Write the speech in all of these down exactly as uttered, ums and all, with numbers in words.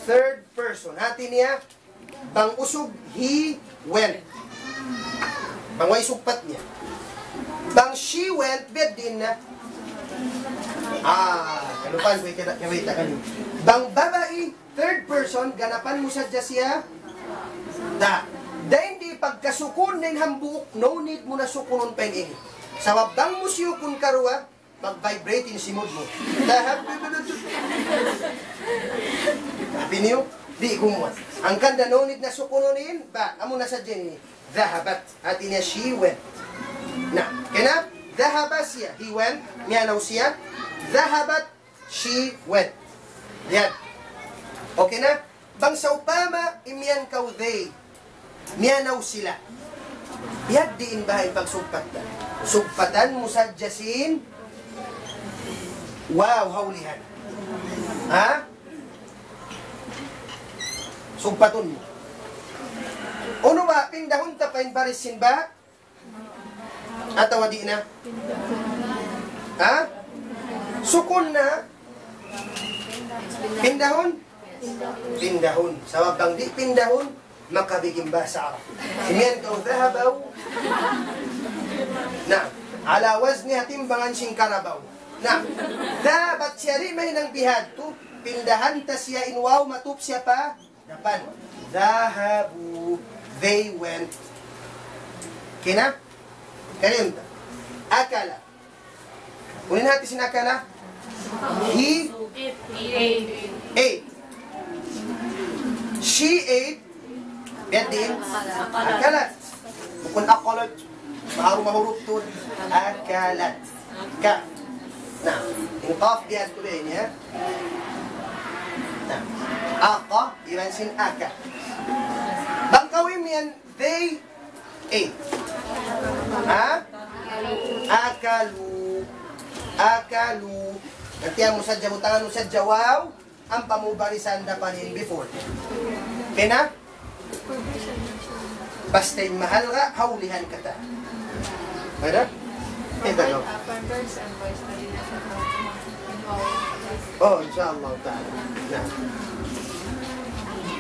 Third person. Hati niya, bang usug, he went. Bang way sugpat niya. Bang she went, biyadiin na. Ah, kalupahan ku, kaya, kaya, kaya, kaya. Bang babai, third person, ganapan mu sadja siya. Da. Dayn di pagkasukun na in hambuuk, no need mu na sukunun pa in ini. Sabab bang mu siyukun karuwa, mag-vibrate in simud mu. Dahab, sabi niyo, di' gumuwa'. Hangkan da no need na sukunun in ba, amu na sadja ini. Dhahabat. Hati niya she went. Na, kena, dhahaba siya, he went, miyanaw siya. Dhahabat, she went. Yan. Okay na? Bang sawpama, imiyan kaw they. Miyanaw sila. Biyadiin baha' in pagsugpat ta. Sugpatan mu sadja sin waw ha ulihan. Ha? Sugpatun mu. Unu ba, pindahun ta pa in baris sin ba? Atawa di' na? Ha? Sukun na? Pindahun? Pindahun. Sabab bang di' pindahun, makabigin bahasa Arab. Imiyan kaw dhahabaw. Na, ala wazni ha timbangan sin karabaw. Na, dhahabat siya di' mahinang bihadtu, pindahan ta siya in waw matup siya pa dapan. Dhahabu. They went. Kina? Kariun ta. Akala. Unu in hati sin akala? He ate. She ate. Biyadiin? Akalat. Bukun akalat. Maharu mahuruf tuud. Akalat. Ka. Na, in qaf biyadtu biya' ini, ha? Na, aqa, iban sin aka. Bang kaw imiyan, they ate. Ha? Akalu. Akalu. Hati mu sadja, butangan mu sadja waw. Ampa mu barisan dapan in before. Kena? Basta in mahalga', ha ulihan katan. Ada? Ito, no? Oh, insha Allah ta'ala. Na.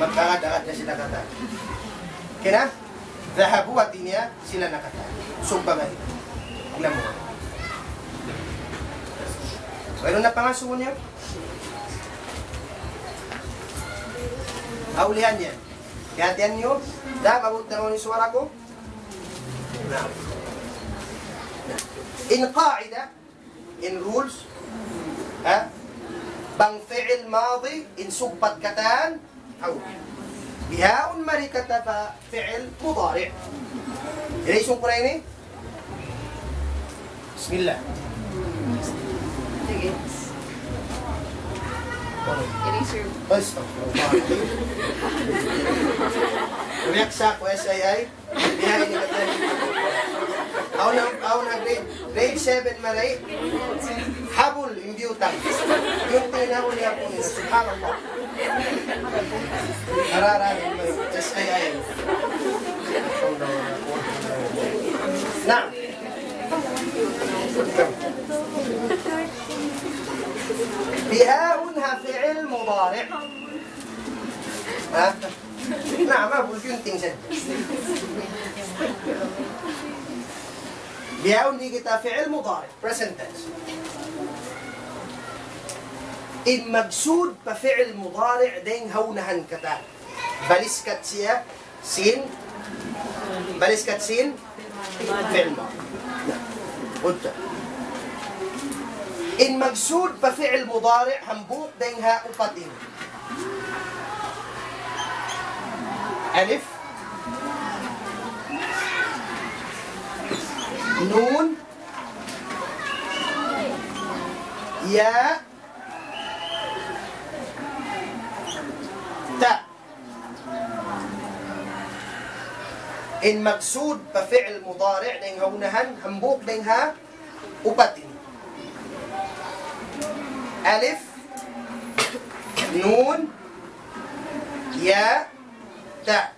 Magkakadakad na sila katan. Kena? Dhahabu, hati niya, sila na katan. Sumba ba ini? Alam mu. Mayroon na pangasuhan niya? Ha ulihan niya. Kiyatian niyu? Da, mabuti na in suwara ku? Na. In qaida, in rules, ha? Bang fi'il madi, in sugpat katan, aw. Bihaun mari kata pa fi'il mudari'. Jadi, sungkura ini. Bismillah. Sige. Ini, sir. Astaghfirullah. Umiyak sa aku, S I I. Biya' ini katan. Awn na, awn na grade, grade seven malay. Habul, in biyutang. Yung tinahul niya po niya. Subhanallah. Narara, S I I. Na. Bihaun ha fi'il mudari'. Ha? Na, ma, bulkyunting sadja. Bihaun di kita fi'il mudari', present tense. In magsud pa fi'il mudari' dayng ha unahan katan. Baliskat siya sin, baliskat sin fi'il madi. Udda. In magsud pa fi'il mudari' hambuuk dayng ha upat ini. Alif. Nun. Ya. Ta. In magsud pa fi'il mudari' dayng ha unahan, hambuuk dayng ha upat ini. Alif, nun, ya, ta.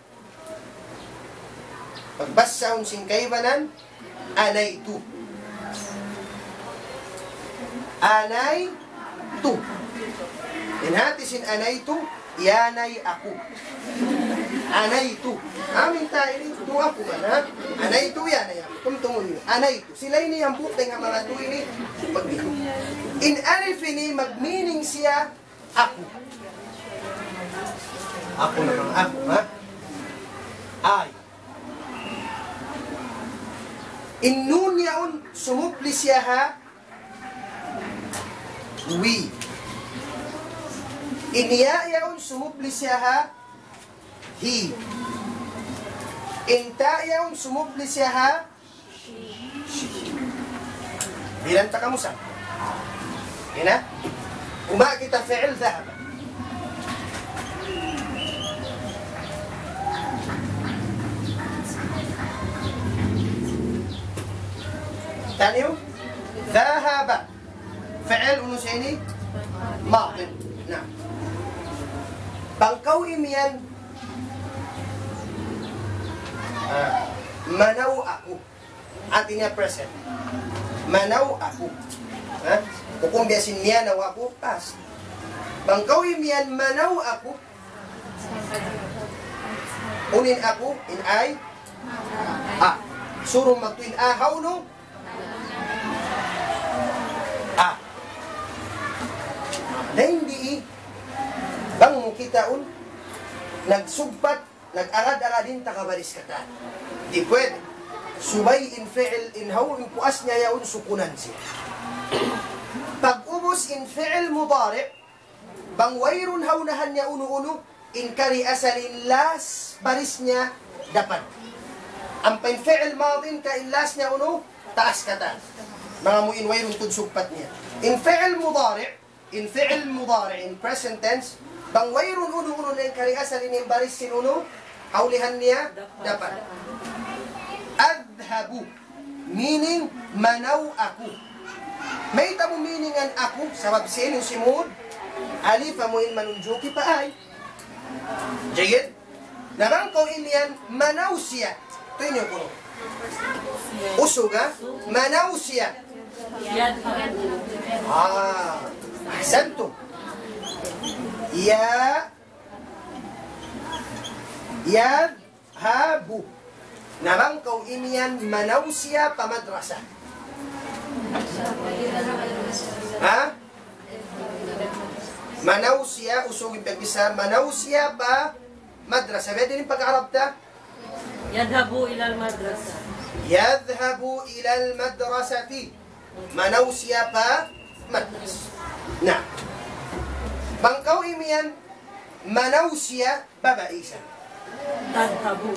Pagbasahun sin kaibanan, anaytu. Anaytu. In hati sin anaytu, Iyanay aku. Anaytu. Amin ta ini, tu aku man, ha? Anaytu, iyanay aku. Tumtumun niyu. Anaytu. Sila ini hambuuk dayn ha manga tu ini. Pag-, in alif ini, mag-meaning siya, aku. Aku naman, aku, ha? I. In nun yaun, sumubli siya ha we. In ya yaun, sumubli siya ha he. In ta yaun, sumubli siya ha she. Bilang ta kamu sa. Yan na? Uma kita fi'il dhahaba. Taniyu? Dhahaba. Fi'il unu siya ini? Madin. Na. Bang kaw imiyan, ah, manaw aku. Hati niya present. Manaw aku. Ha? Hukum biya' sin miyanaw aku, past. Bang kaw imiyan manaw aku. Unu in aku, in I? A. Suruh magtuy in a, hawnu? A. Dayn di, bang mu kitaun, nagsugpat, nag-agad-agad in ta kabaris katan. Di' pwede. Subay in fi'il, in haw, in puas niya yaun sukunan siya. Pag-ubus in fi'il mudari', bang wayruun ha unahan niya unu-unu, in kari asal in last baris niya dapan. Ampa in fi'il madin ka in last niya unu, taas katan. Manga mu in wayruun tuud sugpat niya. In fi'il mudari', in fi'il mudari', in present tense, bang wayruun unu-unu na in kari asal in baris sin unu, ha ulihan niya dapan. Adhabu. Meaning, manaw aku. Mayta' mu meaning an aku, sabab sin in simud alif amu in manunjuki pa I. Jayyid? Na bang kaw imiyan manaw siya. Tuy niyu kunu'. Usug, ha? Manaw siya. Ah, ahsantum. Ya, ya, habu. Na bang kaw imiyan manaw siya pa madrasa. Ha? Manaw siya, usug in pagbisa, manaw siya pa madrasa. Biya' diin in pag-Arab ta? Yadhabu ilal madrasa. Yadhabu ilal madrasati. Manaw siya pa madrasa. Na. Bang kaw imiyan, manaw siya, babai isab. Tadhabu.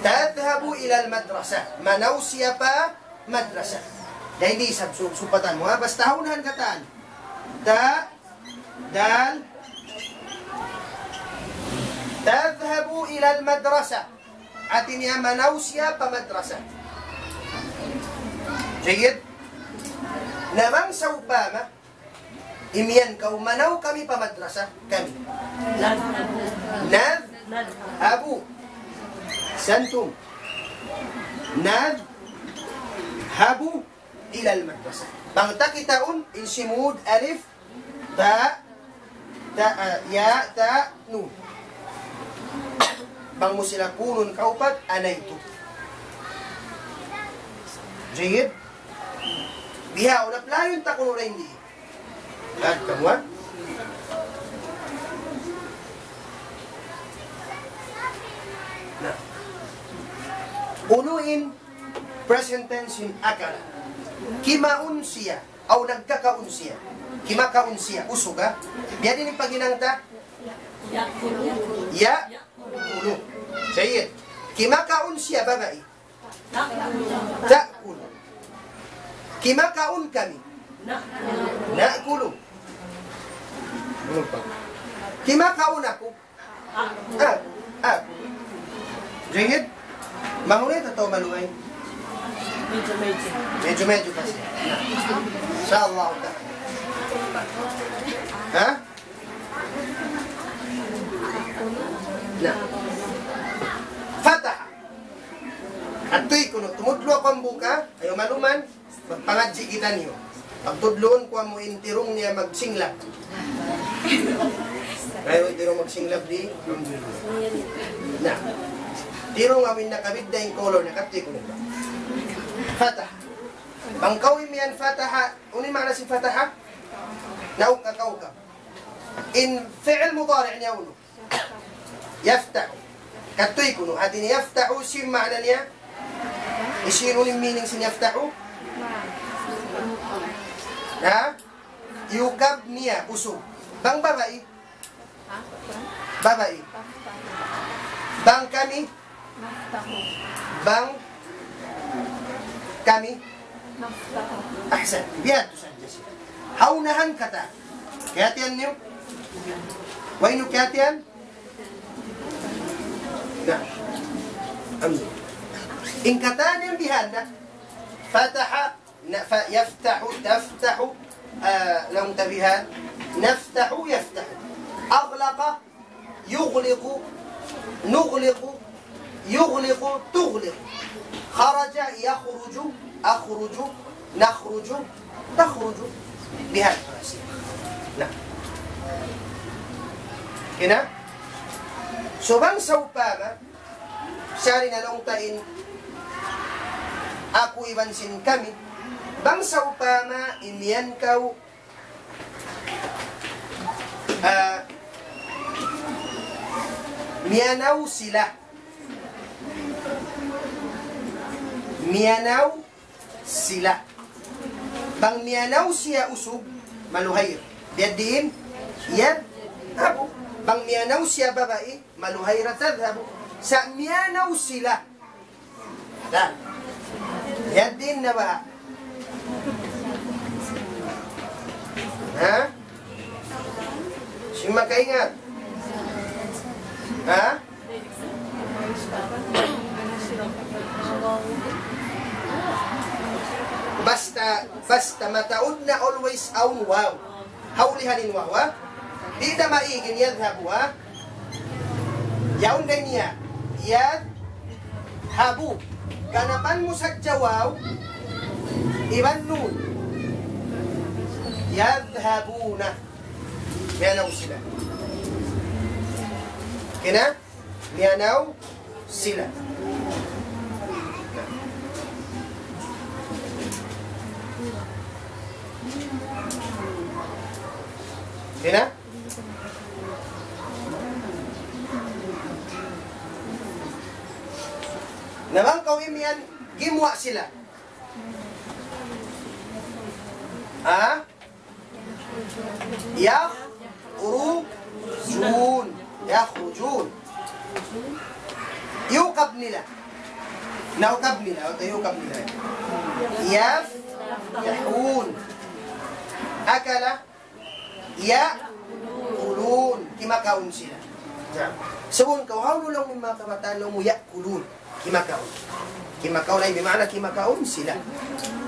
Tadhabu ilal madrasa. Manaw siya pa madrasa. Dayn di isab su-, supatan mu, ha? Basta ha unahan katan. Ta, dal. Tadhabu ilal madrasa. Hati niya manaw siya pa madrasa. Jayyid. Na bang sawpama, imiyan kaw, manaw kami pa madrasa. Kami. Nadh-, nadhhabu. Ahsantum. Nadhhabu ilal madrasa. Bang ta kitaun, in simud alif, ta, ta, ah, ya, ta, nun. Bang mu sila kunun kaupat, anaytu. Jayyid. Bihaun, apply-un ta kunu' dayn di. Agad kamu, ha? Na. Unu in present tense in akala? Kimaun siya. Aw nagkakaun siya. Kimakaun siya. Usug, ha? Biya' diin in paghinang ta? Ya'kulu. Ya'kulu. Jayyid. Kimakaun siya, babai. Ta'kulu. Kimakaun kami. Na'kulu. Kimakaun aku. Na'kulu. Kimakaun aku. Aku. Aku. Aku. Jayyid? Mahunit atawa maluhay? Medyo-medyo. Medyo-medyo kasi. Insha Allah ta'ala. Ha? Na. Fataha. Adtu kunu', tumudlu' aku hambuuk, ayaw maluman, magpangadji' kitaniyu. Pagtudluun ku amu in tirung niya magsingla. Ayaw, di' ru magsinglab di. Na. Di' ru amin nakabidda' in color niya, kati' ku na. Fataha. Bang kaw imiyan fataha, unu in maana sin fataha? Naukab-ukab. In fi'il mudari' niya unu? Yaftahu. Katuy kunu', hati niya yaftahu, sin maana niya? Hisiyu in meaning sin yaftahu? Ha? Iyukab niya, usug. Bang babai? Babai. Bang kami? Bang kami? Ahsan. Biya' tu sadja siya. Ha unahan katan. Kiyahatihan niyu? Way niyu kiyahatihan? Na. Amin. In katan yan bihan na. Fataha, na, fa, yaftahu, taftahu, ah, laung ta bihan. Naftahu, yaftahu. Aghlaqa, yughliqu, nughliqu, yughliqu, tughliqu. Kharaja, yakhruju, akhruju, nakhruju, takhruju. Bihan. Na. Kina? So, bang sawpama, sari na laung ta in aku iban sin kami, bang sawpama imiyan kaw, ah, miyanaw sila. Miyanaw sila. Bang miyanaw siya usug, maluhay. Biya' diin? Yadhabu. Bang miyanaw siya babai, maluhay ra tadhhabu. Sa' miyanaw sila. Da. Biya' diin na ba? Ha? Sin makaingat? Ha? Basta, basta mataud na always awn waw. Ha ulihan in waw, ha? Di' da maig in yadhabu, ha? Yaun da in ya. Yadhabu. Ganapan mu sadja waw iban nun. Yadhabuna. Miyanaw sila. Kina? Miyanaw sila. Kina? Na bang kaw imiyan, gimuwa' sila. Ha? Yakhrujun. Yakhrujun. Iyukab nila. Naukab nila, atawa iyukab nila. Yaftahun. Akala. Ya'kulun. Kimakaun sila. Subay kaw, hawnu laung in manga kabataan laung mu ya'kulun. Kimakaun. Kimakaun ay bima'na kimakaun sila.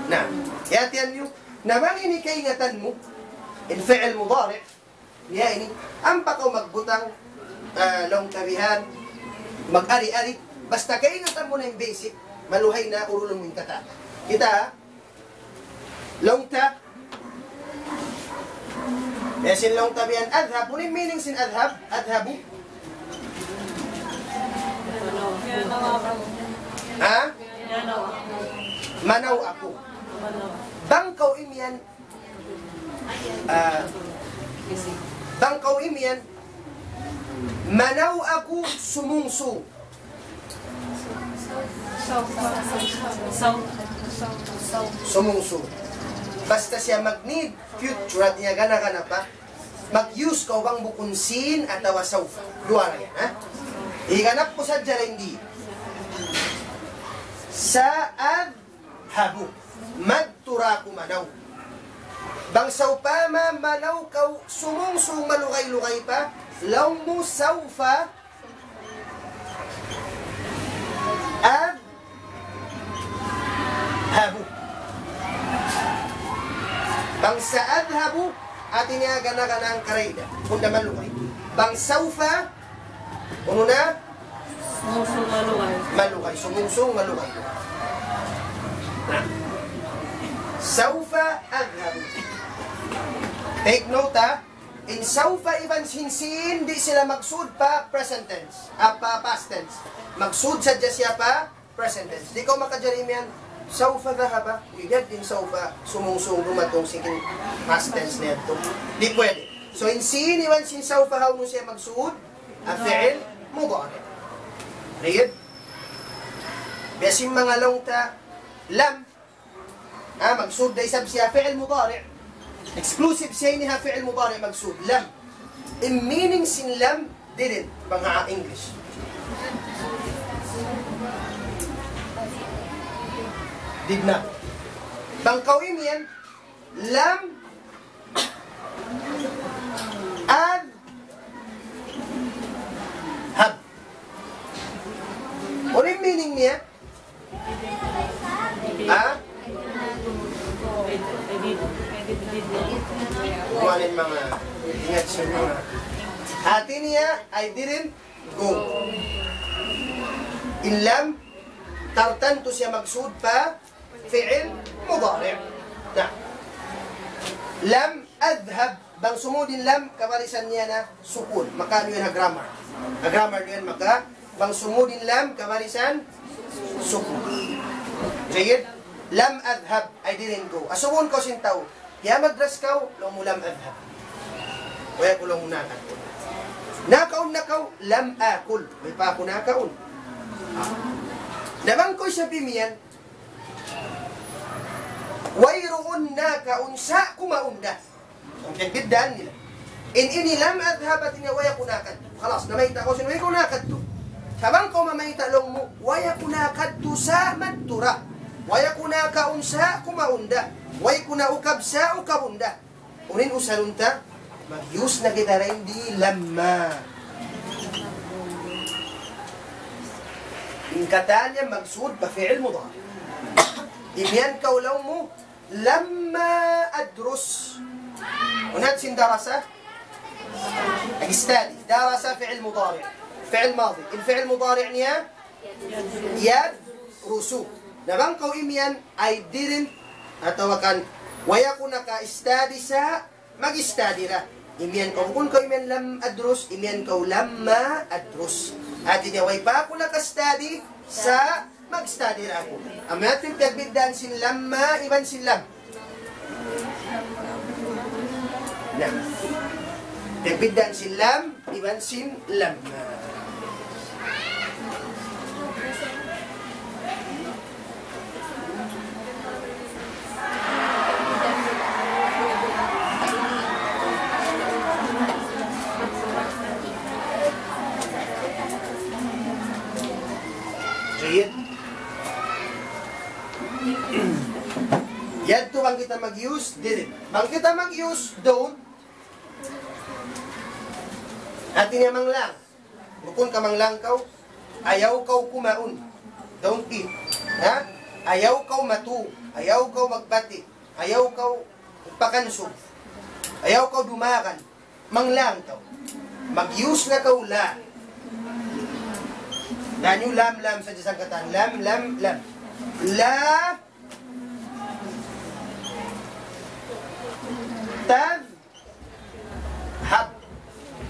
Na, kiyahatihan niyu, na bang ini kaingatan mu, in fi'il mudari', niya ini, ampa kaw magbutang, ah, laung ta bihan, mag-ari-ari, basta kaingatan mu na in basic, maluhay na urulun mu in katan. Kita, laung ta. Biya' sin laung ta bihan adhab. Unu in meaning sin adhab? Adhabu. Ha? Manaw aku. Bang kaw imiyan, ah, bang kaw imiyan, manaw aku sumungsung. Sumungsung. Basta siya mag-need, future, hati niya gana-gana pa. Mag-use kaw bang bukun sin atawa sawfa. Duwa ra yan, ha? Higanap ku sadja ra in di. Sa'adhabu. Madtu ra aku manaw. Bang sawpama manaw kaw sumungsung malugay-lugay pa, laung mu sawfa adhhabu. Bang sa'adhhabu, hati niya gana-gana hangkaray da. Bukun da malugay. Bang sawfa, unu na? Sumungsung malugay. Malugay. Sumungsung malugay. Na. Sawfa adhhabu. Take note, ha? In sawfa iban sin sin, di' sila magsud pa present tense, ah, pa past tense. Magsud sadja siya pa present tense. Di' kaw makajari imiyan, sawfa dhahaba. Iyad in sawfa, sumungsung dumatung sin past tense niya tu. Di' pwede. So, in sin iban sin sawfa, hawnu siya magsud? Ah, fi'il mudari'. Read. Biya' sin manga laung ta, lam. Ah, magsud da isab siya fi'il mudari'. Exclusive siya ini ha fi'il mudari' magsud. Lam. In meaning sin lam, didn't. Bang ha English. Did not. Bang kaw imiyan, lam adhhab. Unu in meaning niya? Ha? Kumanin manga, ingat sa manga. Hati niya, I didn't go. In lam, tartantu siya magsud pa fi'il mudari'. Na. Lam adhhab. Bang sumud in lam, kabarisan niya na sukun. Maka unu yan ha grammar. Ha grammar niya yan maka, bang sumud in lam, kabarisan sukun. Jayyid? Lam adhhab, I didn't go. Asubuhun kaw sin tau. Piyamadrasa kaw, laung mu lam adhhab. Way aku laung mu nakadtu. Nakaun na kaw, lam akul. Way pa aku nakaun. Na bang kaw isab imiyan, wayruun nakaun sa' kumaun da. Amu in piyagbiddaan nila. In ini lam adhhab hati niya way aku nakadtu. Khalas, namayta' kaw sin way kaw nakadtu. Sa' bang kaw mamayta' laung mu, way aku nakadtu sa' madtu ra. Way aku nakaun sa' kumaun da. Way ku naukab sa' ukabun da. Unu in usalun ta? Mag-use na kita dayn di lamma. In katan yan magsud pa fi'il mudari'. Imiyan kaw laung mu, lamma adrus. Unu in sin darasa? Nag-study. Darasa fi'il mudari'. Fi'il madi. In fi'il mudari' niya? Yadrusu. Na bang kaw imiyan, I didn't, atawa kan, way aku naka-study sa', mag-study ra. Imiyan kaw, bukun kaw imiyan lam adrus, imiyan kaw lamma adrus. Hati niya, way pa aku naka-study sa', mag-study ra aku. Amu yadtu in piyagbiddaan sin lamma iban sin lam. Na. Piyagbiddaan sin lam iban sin lamma. Jayyid. Yadtu bang kita mag-use, didn't. Bang kita mag-use, don't. Hati niya manglang. Bukun ka manglang kaw, ayaw kaw kumaun. Don't eat. Ha? Ayaw kaw matūg. Ayaw kaw magbati'. Ayaw kaw pakansug. Ayaw kaw dumagan. Manglang kaw. Mag-use na kaw la. Laung niyu lam, lam sadja sangkatan. Lam, lam, lam. La tadhhab.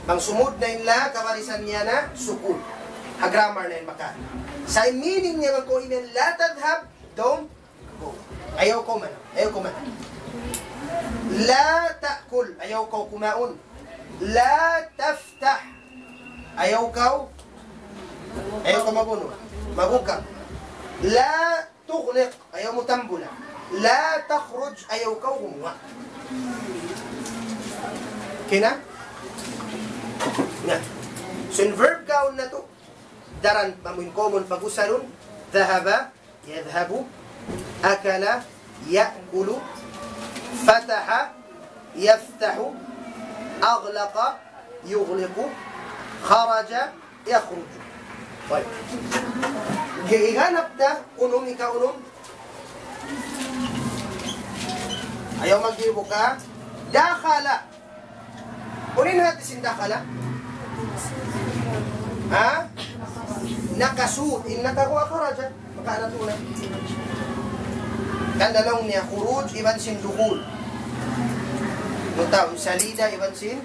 Bang sumud na in la, kabarisan niya na sukun. Ha grammar na yan maka. Sa' in meaning niya bang kaw imiyan la tadhhab, don't go. Ayaw kaw man, ayaw kaw man. La ta'kul, ayaw kaw kumaun. La taftah, ayaw kaw, ayaw kaw mabunu', mabuka'. La tughliq, ayaw mu tambula. La takhruj, ayaw kaw gumuwa'. Okay na? Na. So, in verb kaun natu', daran amu in common pag-usalun, dhahaba, yadhhabu, akala, ya'kulu, fataha, yaftahu, aghlaqa, yughliqu, kharaja, yakhruju. Baik. Gihanap ta, unum, ikaunum. Ayaw maghibuka. Dakhala. Unu in hati sin dakhala? Ha? Nakasud. In nakakuha kharaja. Maka na tuud na. Kan laung niya khuruj iban sin dukhul. Mutaw, salida iban sin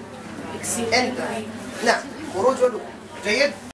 Enter. Na, khuruj wudu'. Jayyid.